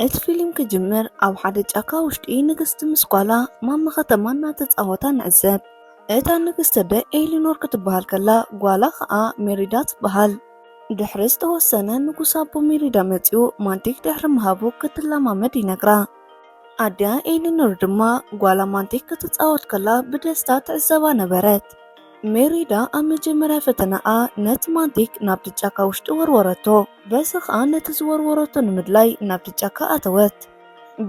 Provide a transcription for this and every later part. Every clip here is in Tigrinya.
እቲ ፊልም ክጅምር ኣብ ሓደ ጫካ ውሽጢ ንግስቲ ምስ ጓላ ማማ ከተማ እናተጻወታ ንዕዘብ። እታ ንግስቲ ኣደ ኤሊኖር ክትበሃል ከላ፣ ጓላ ኸኣ ሜሪዳ ትበሃል። ድሕሪ ዝተወሰነ ንጉስ ኣቦ ሜሪዳ መጺኡ ማንቲክ ድሕሪ ምሃቡ ክትለማመድ ይነግራ። ኣዲኣ ኤሊኖር ድማ ጓላ ማንቲክ ክትጻወት ከላ ብደስታ ትዕዘባ ነበረት። ሜሪዳ ኣብ መጀመርያ ፈተናኣ ነቲ ማንቲክ ናብቲ ጫካ ውሽጢ ወርወረቶ። በዚ ኸኣ ነቲ ዝወርወረቶ ንምድላይ ናብቲ ጫካ ኣተወት።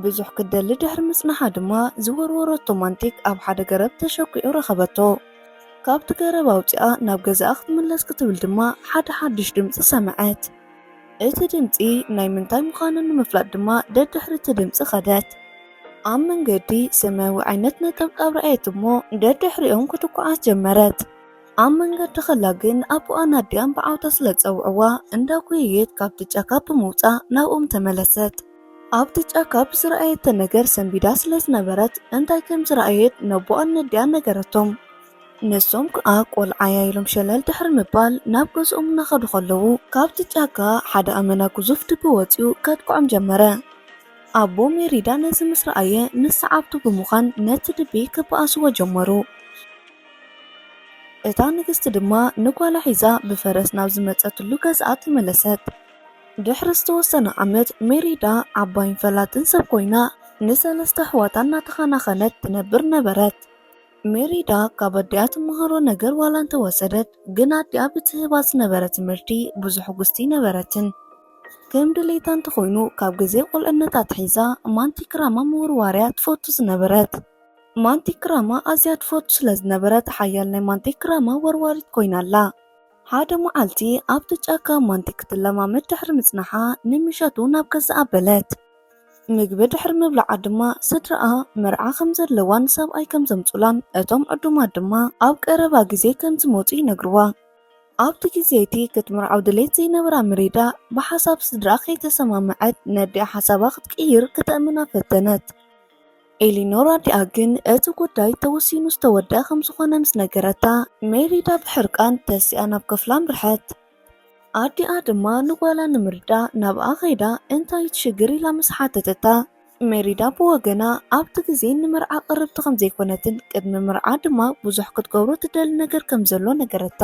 ብዙሕ ክትደሊ ድሕሪ ምጽናሓ ድማ ዝወርወረቶ ማንቲክ ኣብ ሓደ ገረብ ተሸኲዑ ረኸበቶ። ካብቲ ገረብ ኣውጺኣ ናብ ገዛኣ ክትምለስ ክትብል ድማ ሓደ ሓድሽ ድምጺ ሰምዐት። እቲ ድምጺ ናይ ምንታይ ምዃኑ ንምፍላጥ ድማ ደድሕሪ እቲ ድምጺ ኸደት። ኣብ መንገዲ ሰማያዊ ዓይነት ነጠብጣብ ረኣየት እሞ ደድሕሪኦም ክትጓዓዝ ጀመረት። ኣብ መንገዲ ኸላ ግን ኣቦኣን ኣዲኣን ብዓውታ ስለ ዝጸውዕዋ እንዳጎየየት ካብቲ ጫካ ብምውጻእ ናብኦም ተመለሰት። ኣብቲ ጫካ ብዝረኣየቶ ነገር ሰንቢዳ ስለ ዝነበረት እንታይ ከም ዝረኣየት ነቦኣን ነዲኣን ነገረቶም። ንሶም ከኣ ቆልዓያ ኢሎም ሸለል ድሕሪ ምባል ናብ ገዝኦም እናኸዱ ኸለዉ ካብቲ ጫካ ሓደ ኣመና ግዙፍ ድቢ ወጺኡ ከጥቅዖም ጀመረ። ኣቦ ሜሪዳ ነዚ ምስ ረኣየ ንሰዓብቱ ብምዃን ነቲ ድቢ ክበኣስዎ ጀመሩ። እታ ንግስቲ ድማ ንጓላ ሒዛ ብፈረስ ናብ ዝመጸትሉ ገዛኣ ተመለሰት። ድሕሪ ዝተወሰነ ዓመት ሜሪዳ ዓባይን ፈላጥን ሰብ ኮይና ንሰለስተ ኣሕዋታ እናተኸናኸነት ትነብር ነበረት። ሜሪዳ ካብ ኣዲኣ ትመሃሮ ነገር ዋላ እንተወሰደት ግን ኣዲኣ ብትህባ ዝነበረ ትምህርቲ ብዙሕ ሕጉስቲ ነበረትን። ከም ድሌታ እንተኾይኑ ካብ ግዜ ቁልዕነታ ኣትሒዛ ማንቲክራማ ምውርዋርያ ትፈቱ ዝነበረት። ማንቲክራማ ኣዝያ ትፈቱ ስለ ዝነበረት ሓያል ናይ ማንቲክራማ ወርዋሪት ኮይና ኣላ። ሓደ መዓልቲ ኣብቲ ጫካ ማንቲክ ክትለማመድ ድሕሪ ምጽናሓ ንምሸቱ ናብ ገዛ ኣበለት። ምግቢ ድሕሪ ምብላዓ ድማ ስድራኣ መርዓ ከም ዘለዋን ሰብኣይ ከም ዘምጹላን እቶም ዕዱማት ድማ ኣብ ቀረባ ግዜ ከም ዝመጹ ይነግርዋ። ኣብቲ ግዜ እቲ ክትምርዓው ድሌት ዘይነበራ ሜሪዳ ብሓሳብ ስድራኣ ከይተሰማምዐት ነዲኣ ሓሳባ ክትቅይር ክተእምና ፈተነት። ኤሊኖር ኣዲኣ ግን እቲ ጉዳይ ተወሲኑ ዝተወደኣ ከም ዝኾነ ምስ ነገረታ ሜሪዳ ብሕርቃን ተሲኣ ናብ ክፍላ ኣምርሐት። ኣዲኣ ድማ ንጓላ ንምርዳእ ናብኣ ከይዳ እንታይ እዩ እቲ ሽግር ኢላ ምስ ሓተተታ ሜሪዳ ብወገና ኣብቲ ግዜ ንመርዓ ቅርብቲ ከም ዘይኮነትን ቅድሚ መርዓ ድማ ብዙሕ ክትገብሮ ትደሊ ነገር ከም ዘሎ ነገረታ።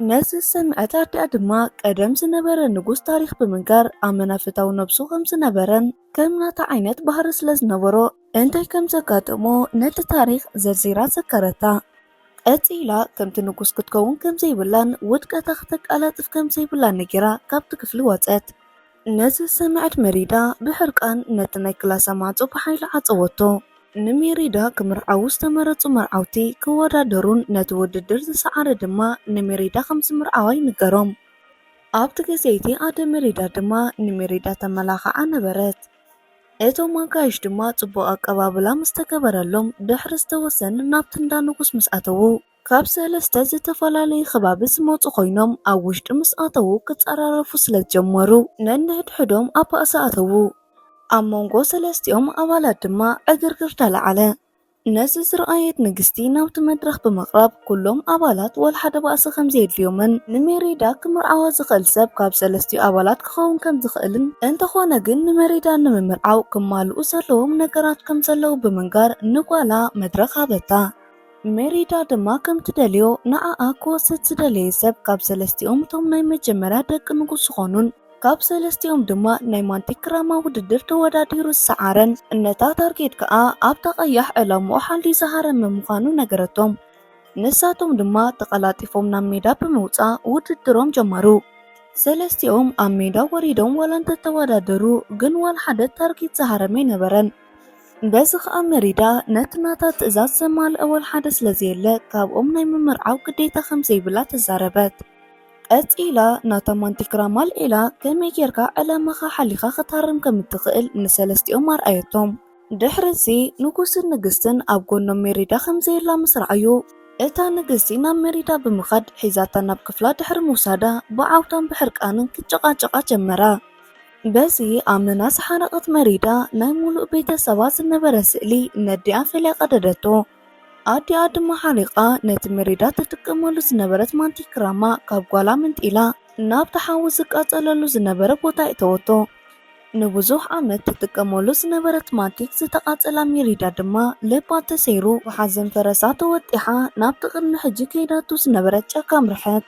ነዚ ዝሰምዐት ኣዲኣ ድማ ቀደም ዝነበረ ንጉስ ታሪኽ ብምንጋር ኣመና ፍታው ነብሱ ከም ዝነበረን ከም ናታ ዓይነት ባህሪ ስለ ዝነበሮ እንታይ ከም ዘጋጠሞ ነቲ ታሪኽ ዘርዚራ ዘከረታ። ቀጺላ ከምቲ ንጉስ ክትከውን ከም ዘይብላን ውድቀታ ክተቃላጥፍ ከም ዘይብላን ነጊራ ካብቲ ክፍሊ ወጸት። ነዚ ዝሰምዐት መሪዳ ብሕርቃን ነቲ ናይ ክላሳ ማዕጾ ብሓይሊ ዓጸወቶ። ንሜሪዳ ክምርዓዉ ዝተመረጹ መርዓውቲ ክወዳደሩን ነቲ ውድድር ዝሰዓረ ድማ ንሜሪዳ ከም ዝምርዓዋ ይንገሮም። ኣብቲ ግዜ እቲ ኣደ ሜሪዳ ድማ ንሜሪዳ ተመላኽዓ ነበረት። እቶም ኣጋይሽ ድማ ጽቡቕ ኣቀባብላ ምስ ተገበረሎም ድሕሪ ዝተወሰነ ናብቲ እንዳ ንጉስ ምስ ኣተዉ ካብ ሰለስተ ዝተፈላለዩ ከባቢ ዝመጹ ኮይኖም ኣብ ውሽጢ ምስ ኣተዉ ክጸራረፉ ስለ ዝጀመሩ ነንሕድሕዶም ኣብ ባእሲ ኣተዉ። ኣብ መንጎ ሰለስቲኦም ኣባላት ድማ ዕግርግር ተለዓለ። ነዚ ዝረኣየት ንግስቲ ናብቲ መድረኽ ብምቕራብ ኩሎም ኣባላት ዋላ ሓደ ባእሲ ከም ዘየድልዮምን ንሜሪዳ ክምርዓዋ ዝኽእል ሰብ ካብ ሰለስቲኡ ኣባላት ክኸውን ከም ዝኽእልን እንተኾነ ግን ንሜሪዳ ንምምርዓው ክማልኡ ዘለዎም ነገራት ከም ዘለዉ ብምንጋር ንጓላ መድረኽ ሃበታ። ሜሪዳ ድማ ከም ትደልዮ ንዓኣ ክወስድ ዝደለየ ሰብ ካብ ሰለስቲኦም እቶም ናይ መጀመርያ ደቂ ንጉስ ዝኾኑን ካብ ሰለስቲኦም ድማ ናይ ማንቲክ ክራማ ውድድር ተወዳዲሩ ዝሰዓረን ነታ ታርጌት ከኣ ኣብታ ቀያሕ ዕላምኡ ሓልዩ ዝሃረመ ምዃኑ ነገረቶም። ንሳቶም ድማ ተቐላጢፎም ናብ ሜዳ ብምውጻእ ውድድሮም ጀመሩ። ሰለስቲኦም ኣብ ሜዳ ወሪዶም ዋላ እንተተወዳደሩ ግን ዋላ ሓደ ታርጌት ዝሃረመ ኣይነበረን። በዚ ኸኣ ሜሪዳ ነቲ ናታ ትእዛዝ ዘማልአ ዋላ ሓደ ስለ ዘየለ ካብኦም ናይ ምምርዓው ግዴታ ከም ዘይብላ ተዛረበት። ቀጺላ ናታ ማንቲክ ክራማ ኣልዒላ ከመይ ጌርካ ዕላማኻ ሓሊኻ ክትሃርም ከም እትኽእል ንሰለስቲኦም ኣርኣየቶም። ድሕሪ እዚ ንጉስን ንግስትን ኣብ ጎኖም ሜሪዳ ከም ዘየላ ምስ ረኣዩ እታ ንግስቲ ናብ ሜሪዳ ብምኻድ ሒዛታ ናብ ክፍላ ድሕሪ ምውሳዳ ብዓውታን ብሕርቃንን ክጨቓጨቓ ጀመራ። በዚ ኣመና ዝሓረቐት ሜሪዳ ናይ ሙሉእ ቤተሰባ ዝነበረ ስእሊ ነዲኣ ፈልያ ቀደደቶ። ኣዲኣ ድማ ሓሪቓ ነቲ ሜሪዳ ትጥቀመሉ ዝነበረት ማንቲክ ክራማ ካብ ጓላ መንጢላ ናብቲ ሓዊ ዝቃጸለሉ ዝነበረ ቦታ ኣእተወቶ። ንብዙሕ ዓመት ትጥቀመሉ ዝነበረት ማንቲክ ዝተቓጸላ ሜሪዳ ድማ ልባ ተሰይሩ፣ ብሓዘን ፈረሳ ተወጢሓ ናብቲ ቅድሚ ሕጂ ከይዳቱ ዝነበረት ጫካ ኣምርሐት።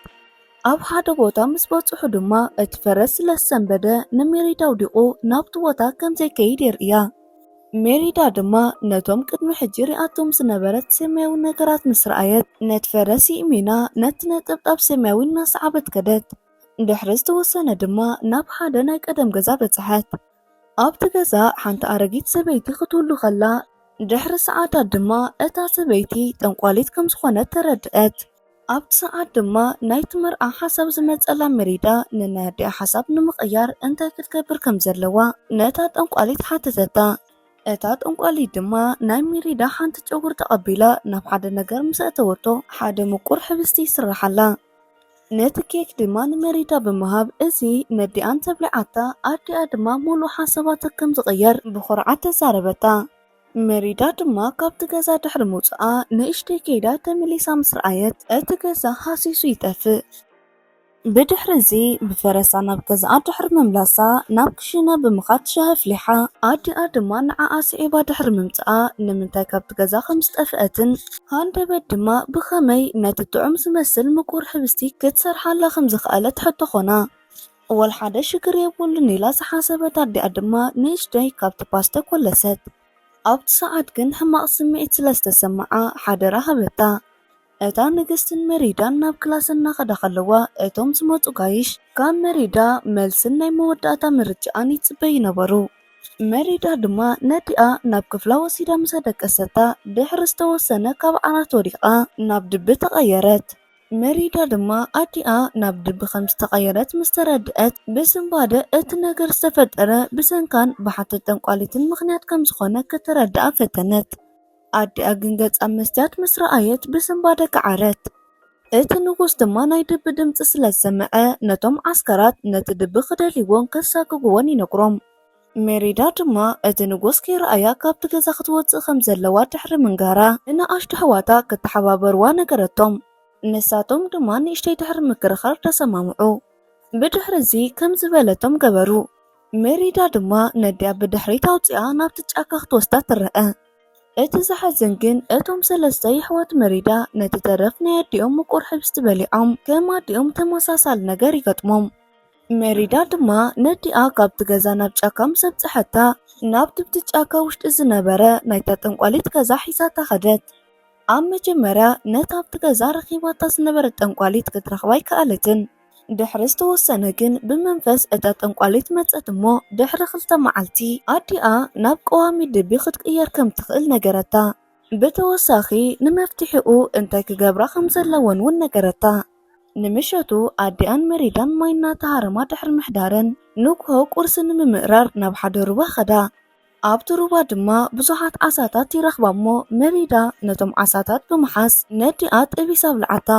ኣብ ሓደ ቦታ ምስ በጽሑ ድማ እቲ ፈረስ ስለ ዝሰንበደ ንሜሪዳ ኣውዲቑ ናብቲ ቦታ ከም ዘይከይድ የርእያ። ሜሪዳ ድማ ነቶም ቅድሚ ሕጂ ሪኣቶም ዝነበረት ሰማያዊ ነገራት ምስ ረኣየት፣ ነቲ ፈረስ ይእሚና ነቲ ነጠብጣብ ሰማያዊ እናሰዓበት ከደት። ድሕሪ ዝተወሰነ ድማ ናብ ሓደ ናይ ቀደም ገዛ በጽሐት። ኣብቲ ገዛ ሓንቲ ኣረጊት ሰበይቲ ክትህሉ ከላ፣ ድሕሪ ሰዓታት ድማ እታ ሰበይቲ ጠንቋሊት ከም ዝኾነት ተረድአት። ኣብቲ ሰዓት ድማ ናይቲ መርዓ ሓሳብ ዝመጸላ ሜሪዳ ንናይ ኣዲኣ ሓሳብ ንምቕያር እንታይ ክትገብር ከም ዘለዋ ነታ ጠንቋሊት ሓተተታ። እታ ጠንቋሊት ድማ ናይ ሜሪዳ ሓንቲ ጨጉሪ ተቐቢላ ናብ ሓደ ነገር ምስ ኣእተወቶ ሓደ ምቁር ሕብስቲ ይስርሓላ። ነቲ ኬክ ድማ ንሜሪዳ ብምሃብ እዚ ነዲኣን ተብሊዓታ፣ ኣዲኣ ድማ ሙሉእ ሓሳባታ ከም ዝቕየር ብኹርዓት ተዛረበታ። ሜሪዳ ድማ ካብቲ ገዛ ድሕሪ ምውጽኣ ንእሽተይ ከይዳ ተመሊሳ ምስ ረኣየት እቲ ገዛ ሃሲሱ ይጠፍእ። ብድሕሪ እዚ ብፈረሳ ናብ ገዛኣ ድሕሪ ምምላሳ ናብ ክሽነ ብምኻድ ሻሂ ኣፍሊሓ። ኣዲኣ ድማ ንዓኣ ስዒባ ድሕሪ ምምጽኣ ንምንታይ ካብቲ ገዛ ከም ዝጠፍአትን ሃንደበት ድማ ብኸመይ ነቲ ጥዑም ዝመስል ምቁር ሕብስቲ ክትሰርሓላ ከም ዝኸኣለት ሕቶ ኾና። ወላ ሓደ ሽግር የብሉን ኢላ ዝሓሰበት ኣዲኣ ድማ ንእሽተይ ካብቲ ፓስተ ኮለሰት። ኣብቲ ሰዓት ግን ሕማቕ ስምዒት ስለ ዝተሰምዓ ሓደራ ሃበታ። እታ ንግስትን ሜሪዳን ናብ ክላስ እናኸዳ ከለዋ እቶም ዝመጹ ጋይሽ ካብ ሜሪዳ መልስን ናይ መወዳእታ ምርጫኣን ይጽበዩ ነበሩ። ሜሪዳ ድማ ነዲኣ ናብ ክፍላ ወሲዳ ምስ ኣደቀሰታ ድሕሪ ዝተወሰነ ካብ ዓራት ወዲቓ ናብ ድቢ ተቐየረት። ሜሪዳ ድማ ኣዲኣ ናብ ድቢ ከም ዝተቐየረት ምስ ተረድአት ብስንባደ እቲ ነገር ዝተፈጠረ ብሰንካን ብሓንቲ ጠንቋሊትን ምኽንያት ከም ዝኾነ ከተረድኣ ፈተነት። ኣዲኣ ግን ገጻ መስትያት ምስ ረኣየት ብስንባደ ከዓረት። እቲ ንጉስ ድማ ናይ ድቢ ድምጺ ስለ ዝሰምዐ ነቶም ዓስከራት ነቲ ድቢ ክደልይዎን ከሳግግዎን ይነግሮም። ሜሪዳ ድማ እቲ ንጉስ ከይረኣያ ካብቲ ገዛ ክትወጽእ ከም ዘለዋ ድሕሪ ምንጋራ ንንኣሽቱ ኣሕዋታ ክተሓባበርዋ ነገረቶም። ንሳቶም ድማ ንእሽተይ ድሕሪ ምክርኻር ተሰማምዑ። ብድሕሪ እዚ ከም ዝበለቶም ገበሩ። ሜሪዳ ድማ ነዲኣ ብድሕሪት ኣውጺኣ ናብቲ ጫካ ክትወስዳ ትረአ። እቲ ዘሕዝን ግን እቶም ሰለስተ የሕዋት ሜሪዳ ነቲ ተረፍ ናይ ኣዲኦም ምቁር ሕብስቲ በሊዖም ከም ኣዲኦም ተመሳሳሊ ነገር ይገጥሞም። ሜሪዳ ድማ ነዲኣ ካብቲ ገዛ ናብ ጫካ ምስ ኣብጽሐታ ናብ ትብቲ ጫካ ውሽጢ ዝነበረ ናይታ ጠንቋሊት ገዛ ሒዛታ ከደት። ኣብ መጀመርያ ነታ ኣብቲ ገዛ ረኺባታ ዝነበረት ጠንቋሊት ክትረኽባ ኣይከኣለትን። ድሕሪ ዝተወሰነ ግን ብመንፈስ እታ ጠንቋሊት መጸት እሞ ድሕሪ ክልተ መዓልቲ ኣዲኣ ናብ ቀዋሚ ድቢ ክትቅየር ከም ትኽእል ነገረታ። ብተወሳኺ ንመፍትሒኡ እንታይ ክገብራ ከም ዘለወን እውን ነገረታ። ንምሸቱ ኣዲኣን ሜሪዳን ማይ እናተሃረማ ድሕሪ ምሕዳረን ንግሆ ቁርሲ ንምምእራር ናብ ሓደ ሩባ ኸዳ። ኣብቲ ሩባ ድማ ብዙሓት ዓሳታት ይረኽባ እሞ ሜሪዳ ነቶም ዓሳታት ብምሓዝ ነዲኣ ጠቢሳ ኣብልዓታ።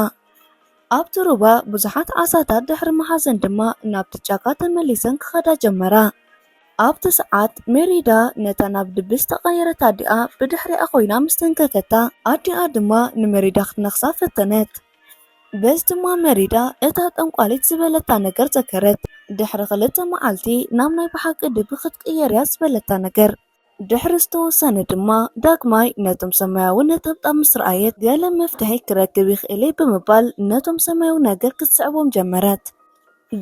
ኣብቲ ሩባ ብዙሓት ዓሳታት ድሕሪ ምሓዘን ድማ ናብቲ ጫካ ተመሊሰን ክኸዳ ጀመራ። ኣብቲ ሰዓት ሜሪዳ ነታ ናብ ድቢ ዝተቐየረት ኣዲኣ ብድሕሪኣ ኮይና ምስ ተንከፈታ ኣዲኣ ድማ ንሜሪዳ ክትነኽሳ ፈተነት። በዚ ድማ ሜሪዳ እታ ጠንቋሊት ዝበለታ ነገር ዘከረት። ድሕሪ ክልተ መዓልቲ ናብ ናይ ብሓቂ ድቢ ክትቅየር እያ ዝበለታ ነገር። ድሕሪ ዝተወሰነ ድማ ዳግማይ ነቶም ሰማያዊ ነጠብጣብ ምስ ረኣየት ገለ መፍትሒ ክረክብ ይኽእል እየ ብምባል ነቶም ሰማያዊ ነገር ክትስዕቦም ጀመረት።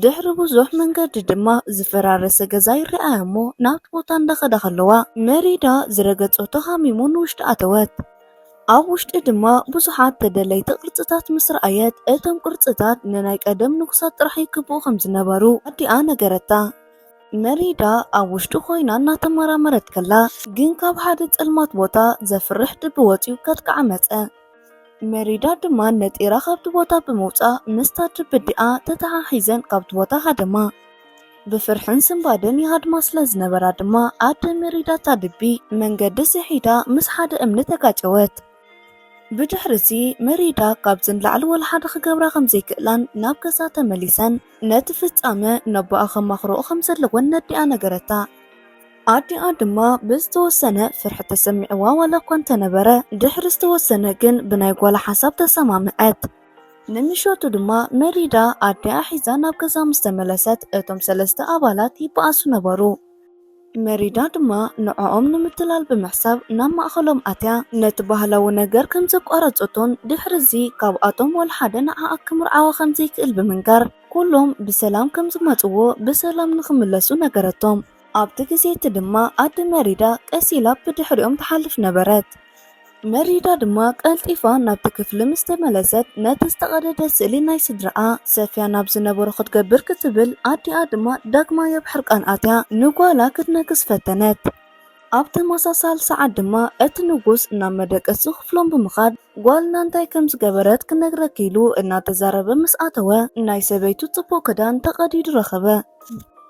ድሕሪ ብዙሕ መንገዲ ድማ ዝፈራረሰ ገዛ ይረኣያ እሞ ናብቲ ቦታ እንዳኸዳ ከለዋ ሜሪዳ ዝረገጸቶ ሃሚሙ ንውሽጢ ኣተወት። ኣብ ውሽጢ ድማ ብዙሓት ተደለይቲ ቅርጽታት ምስ ረኣየት እቶም ቅርጽታት ንናይ ቀደም ንጉሳት ጥራሕ ይግብኡ ከም ዝነበሩ ኣዲኣ ነገረታ። መሪዳ ኣብ ውሽጡ ኮይና እናተመራመረት ከላ ግን ካብ ሓደ ጸልማት ቦታ ዘፍርሕ ድቢ ወጺኡ ከጥቅዓ መጸ። መሪዳ ድማ ነጢራ ካብቲ ቦታ ብምውጻእ ምስታ ድቢ እዲኣ ተተሓሒዘን ካብቲ ቦታ ሃደማ። ብፍርሕን ስንባደን ይሃድማ ስለ ዝነበራ ድማ ኣደ መሪዳ እታ ድቢ መንገዲ ስሒታ ምስ ሓደ እምኒ ተጋጨወት። ብድሕርዚ መሪዳ ካብዚ ንላዕሊ ወላ ሓደ ክገብራ ከም ዘይክእላን ናብ ገዛ ተመሊሰን ነቲ ፍጻመ ነቦኣ ከማኽርኦ ከም ዘለወን ነዲኣ ነገረታ። ኣዲኣ ድማ ብዝተወሰነ ፍርሒ ተሰሚዕዋ ዋላ እኳ እንተነበረ ድሕሪ ዝተወሰነ ግን ብናይ ጓላ ሓሳብ ተሰማምዐት። ንምሸቱ ድማ መሪዳ ኣዲኣ ሒዛ ናብ ገዛ ምስ ተመለሰት እቶም ሰለስተ ኣባላት ይበኣሱ ነበሩ። መሪዳ ድማ ንዕኦም ንምትላል ብምሕሳብ ናብ ማእኸሎም ኣትያ፣ ነቲ ባህላዊ ነገር ከም ዘቋረጸቶን ድሕሪ እዚ ካብኣቶም ዋላ ሓደ ንዓኣ ክምርዓዋ ከም ዘይክእል ብምንጋር፣ ኩሎም ብሰላም ከም ዝመጽዎ ብሰላም ንኽምለሱ ነገረቶም። ኣብቲ ግዜ እቲ ድማ ኣደ መሪዳ ቀስ ኢላ ብድሕሪኦም ትሓልፍ ነበረት። መሪዳ ድማ ቀልጢፋ ናብቲ ክፍሊ ምስ ተመለሰት፣ ነቲ ዝተቐደደ ስእሊ ናይ ስድራኣ ሰፍያ ናብ ዝነበሮ ክትገብር ክትብል፣ ኣዲኣ ድማ ዳግማይ ኣብ ሕርቃን ኣትያ ንጓላ ክትነግስ ፈተነት። ኣብ ተመሳሳሊ ሰዓት ድማ እቲ ንጉስ ናብ መደቀሲ ክፍሎም ብምኻድ፣ ጓልና እንታይ ከም ዝገበረት ክነግረኪ ኢሉ እናተዛረበ ምስ ኣተወ፣ ናይ ሰበይቱ ጽቡቕ ክዳን ተቐዲዱ ረኸበ።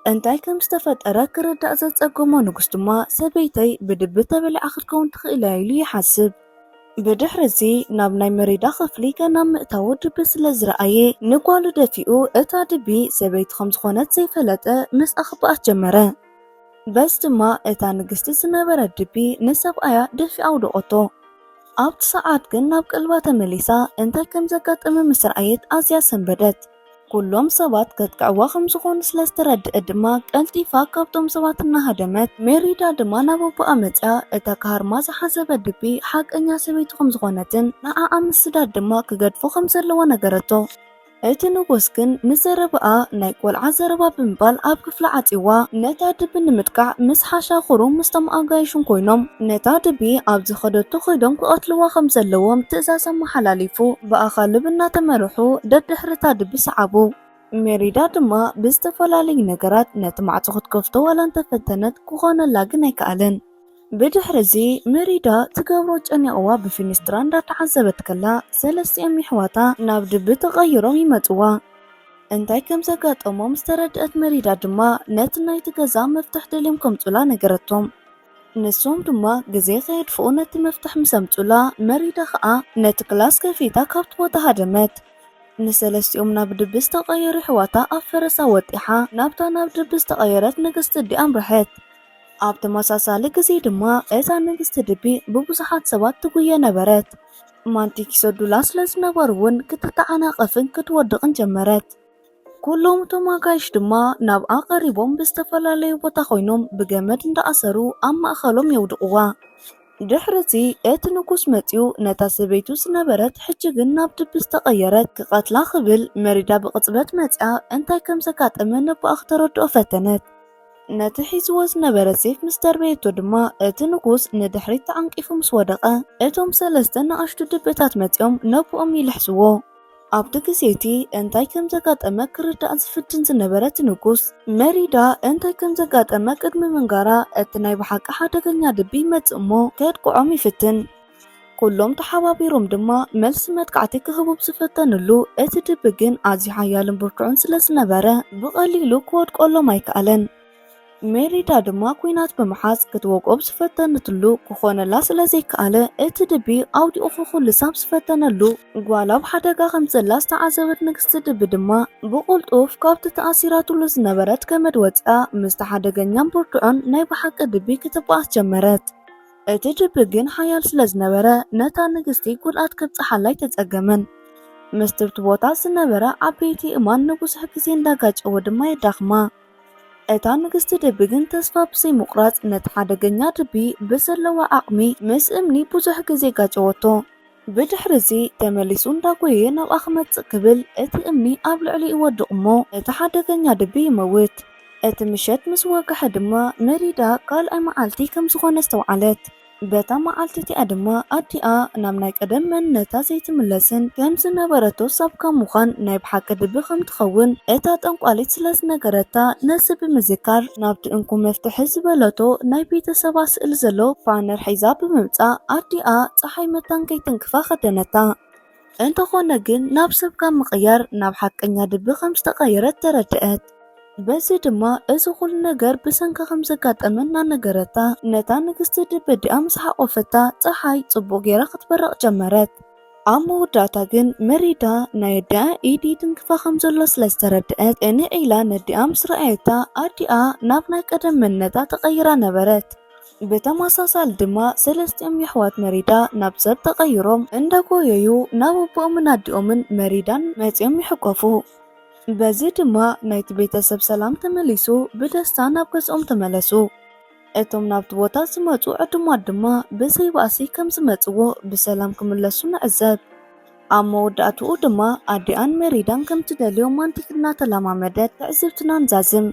እንታይ ከም ዝተፈጠረ ክርዳእ ዘጸገሞ ንጉስ ድማ፣ ሰበይተይ ብድቢ ተበሊዓ ክትከውን ትኽእል እያ ኢሉ ይሓስብ። ብድሕሪ እዚ ናብ ናይ መሪዳ ክፍሊ ገና ምእታዉ ድቢ ስለ ዝረኣየ፣ ንጓሉ ደፊኡ እታ ድቢ ሰበይቲ ከም ዝኾነት ዘይፈለጠ ምስኣ ክበኣስ ጀመረ። በዚ ድማ እታ ንግስቲ ዝነበረት ድቢ ንሰብኣያ ደፊኣ ኣውደቐቶ። ኣብቲ ሰዓት ግን ናብ ቀልባ ተመሊሳ፣ እንታይ ከም ዘጋጠመ ምስ ረኣየት ኣዝያ ሰንበደት። ኩሎም ሰባት ከጥቅዕዋ ከም ዝኾኑ ስለ ዝተረድአት ድማ ቀልጢፋ ካብቶም ሰባት እናሃደመት፣ ሜሪዳ ድማ ናብ ኣቦኣ መጽያ እታ ክሃርማ ዝሓሰበት ድቢ ሓቀኛ ሰበይቲ ከም ዝኾነትን ንዓኣ ምስዳድ ድማ ክገድፎ ከም ዘለዎ ነገረቶ። እቲ ንጉስ ግን ንዘረባኣ ናይ ቆልዓ ዘረባ ብምባል ኣብ ክፍሊ ዓጽይዋ፣ ነታ ድቢ ንምጥቃዕ ምስ ሓሻኽሩ ምስቶም ኣጋይሹን ኮይኖም፣ ነታ ድቢ ኣብ ዝኸደቶ ከይዶም ክቐትልዋ ከም ዘለዎም ትእዛዝ ኣመሓላሊፉ፣ ብኣኻልብ እናተመርሑ ደድሕሪ እታ ድቢ ሰዓቡ። ሜሪዳ ድማ ብዝተፈላለዩ ነገራት ነቲ ማዕጾ ክትከፍቶ ዋላ እንተፈተነት፣ ክኾነላ ግን ኣይከኣለን። ብድሕሪ እዚ፣ መሪዳ ትገብሮ ጨኒቕዋ ብፊኒስትራ እንዳተዓዘበት ከላ፣ ሰለስቲኦም የሕዋታ ናብ ድቢ ተቐይሮም ይመጽዋ። እንታይ ከም ዘጋጠሞም ዝተረድአት መሪዳ ድማ፣ ነቲ ናይቲ ገዛ መፍትሕ ደልዮም ከምጹላ ነገረቶም። ንሶም ድማ ግዜ ከየጥፍኡ ነቲ መፍትሕ ምስ ኣምጹላ፣ መሪዳ ኸኣ ነቲ ክላስ ከፊታ ካብቲ ቦታ ሃደመት። ንሰለስቲኦም ናብ ድቢ ዝተቐየሩ የሕዋታ ኣብ ፈረሳ ወጢሓ፣ ናብታ ናብ ድቢ ዝተቐየረት ንግስቲ ድቢ ኣምርሐት። ኣብ ተመሳሳሊ ግዜ ድማ፣ እታ ንግስቲ ድቢ ብብዙሓት ሰባት ትጉየ ነበረት። ማንቲኪሶ ዱላ ስለ ዝነበሩ እውን ክትተዓናቐፍን ክትወድቕን ጀመረት። ኩሎም እቶም ኣጋይሽ ድማ ናብኣ ቀሪቦም ብዝተፈላለዩ ቦታ ኮይኖም ብገመድ እንዳኣሰሩ ኣብ ማእኸሎም የውድቕዋ። ድሕሪ እዚ እቲ ንጉስ መጺኡ ነታ ሰበይቱ ዝነበረት ሕጂ ግን ናብ ድቢ ዝተቐየረት ክቐትላ ክብል መሪዳ ብቕጽበት መጺኣ እንታይ ከም ዘጋጠመ ነቦኣ ክተረድኦ ፈተነት። ነቲ ሒዝዎ ዝነበረ ሴፍ ምስ ደርበየቶ ድማ እቲ ንጉስ ንድሕሪት ተዓንቂፉ ምስ ወደቐ እቶም ሰለስተ ንኣሽቱ ድብታት መጺኦም ነቦኦም ይልሕስዎ። ኣብቲ ግዜ እቲ እንታይ ከም ዘጋጠመ ክርዳእ ዝፍትን ዝነበረ እቲ ንጉስ፣ መሪዳ እንታይ ከም ዘጋጠመ ቅድሚ ምንጋራ፣ እቲ ናይ ብሓቂ ሓደገኛ ድቢ ይመጽእ እሞ ከድቅዖም ይፍትን። ኩሎም ተሓባቢሮም ድማ መልሲ መጥቃዕቲ ክህቡ ብዝፈተንሉ፣ እቲ ድቢ ግን ኣዝዩ ሓያልን ብርቱዕን ስለ ዝነበረ፣ ብቐሊሉ ክወድቀሎም ኣይከኣለን። ሜሪዳ ድማ ኲናት ብምሓዝ ክትወግኦ ብዝፈተነትሉ ክኾነላ ስለ ዘይከኣለ፣ እቲ ድቢ ኣውዲቑ ክኹልሳ ኣብ ዝፈተነሉ፣ ጓላ ኣብ ሓደጋ ከም ዘላ ዝተዓዘበት ንግስቲ ድቢ ድማ ብቕልጡፍ ካብቲ ተኣሲራትሉ ዝነበረት ገመድ ወጺኣ፣ ምስቲ ሓደገኛን ብርቱዕን ናይ ብሓቂ ድቢ ክትበኣስ ጀመረት። እቲ ድቢ ግን ሓያል ስለ ዝነበረ፣ ነታ ንግስቲ ጉድኣት ከብጽሓላ ኣይተጸገመን። ምስቲ ኣብቲ ቦታ ዝነበራ ዓበይቲ እማን ንብዙሕ ግዜ እንዳጋጨወ ድማ የዳኽማ። እታ ንግስቲ ድቢ ግን ተስፋ ብዘይምቑራጽ ነቲ ሓደገኛ ድቢ ብዘለዋ ዓቕሚ ምስ እምኒ ብዙሕ ግዜ ጋጨወቶ። ብድሕሪ እዚ ተመሊሱ እንዳጎየ ናብኣ ክመጽእ ክብል እቲ እምኒ ኣብ ልዕሊኡ ይወድቕ እሞ እቲ ሓደገኛ ድቢ ይመውት። እቲ ምሸት ምስ ወግሐ ድማ መሪዳ ካልኣይ መዓልቲ ከም ዝኾነ ኣስተውዓለት። በታ መዓልቲ እቲኣ ድማ ኣዲኣ ናብ ናይ ቀደም መንነታ ዘይትምለስን ከም ዝነበረቶ ሳብካ ምዃን ናይ ብሓቂ ድቢ ከም ትኸውን እታ ጠንቋሊት ስለ ዝነገረታ፣ ነዚ ብምዝካር ናብቲ እንኩ መፍትሒ ዝበለቶ ናይ ቤተሰባ ስእሊ ዘሎ ፓነር ሒዛ ብምምጻእ ኣዲኣ ጸሓይ መታን ከይትንክፋ ከደነታ። እንተኾነ ግን ናብ ሰብ ካብ ምቕያር ናብ ሓቀኛ ድቢ ከም ዝተቐየረት ተረድአት። በዚ ድማ እዚ ኩሉ ነገር ብሰንካ ከም ዘጋጠመ እናነገረታ፣ ነታ ንግስቲ ድቢ ኣዲኣ ምስ ሓቆፈታ፣ ጸሓይ ጽቡቕ ጌራ ክትበርቕ ጀመረት። ኣብ መወዳእታ ግን መሪዳ ናይ ኣዲኣ ኢድ ይትንክፋ ከም ዘሎ ስለ ዝተረድአት፣ ቅንዕ ኢላ ነዲኣ ምስ ረኣየታ፣ ኣዲኣ ናብ ናይ ቀደም መንነታ ተቐይራ ነበረት። ብተመሳሳሊ ድማ ሰለስቲኦም የሕዋት መሪዳ ናብ ሰብ ተቐይሮም እንዳጎየዩ ናብ ኣቦኦምን ኣዲኦምን መሪዳን መጺኦም ይሕቆፉ። በዚ ድማ ናይቲ ቤተሰብ ሰላም ተመሊሱ ብደስታ ናብ ገዝኦም ተመለሱ። እቶም ናብቲ ቦታ ዝመጹ ዕዱማት ድማ ብዘይ ባእሲ ከም ዝመጽዎ ብሰላም ክምለሱ ንዕዘብ። ኣብ መወዳእትኡ ድማ ኣዲኣን ሜሪዳን ከም ትደልዮ ማንቲክ እናተለማመደት ትዕዝብትና ንዛዝም።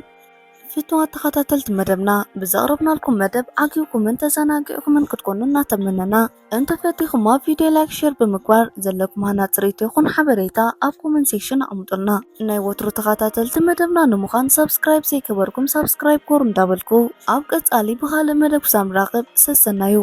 ፍቱዋት ተኸታተልቲ መደብና፣ ብዘቕረብናልኩም መደብ ዓጊብኩምን ተዘናጊዕኩምን ክትኮኑ እናተመነና፣ እንተፈቲኹማ ቪድዮ ላይክ፣ ሼር ብምግባር ዘለኩም ሃናጺ ርእይቶ ይኹን ሓበሬታ ኣብ ኮመንት ሴክሽን ኣቕምጡልና። ናይ ወትሩ ተኸታተልቲ መደብና ንምዃን ሳብስክራይብ ዘይገበርኩም ሳብስክራይብ ጎሩ እንዳበልኩ፣ ኣብ ቀጻሊ ብኻልእ መደብ ክሳብ ንራኸብ ሰሰናዩ።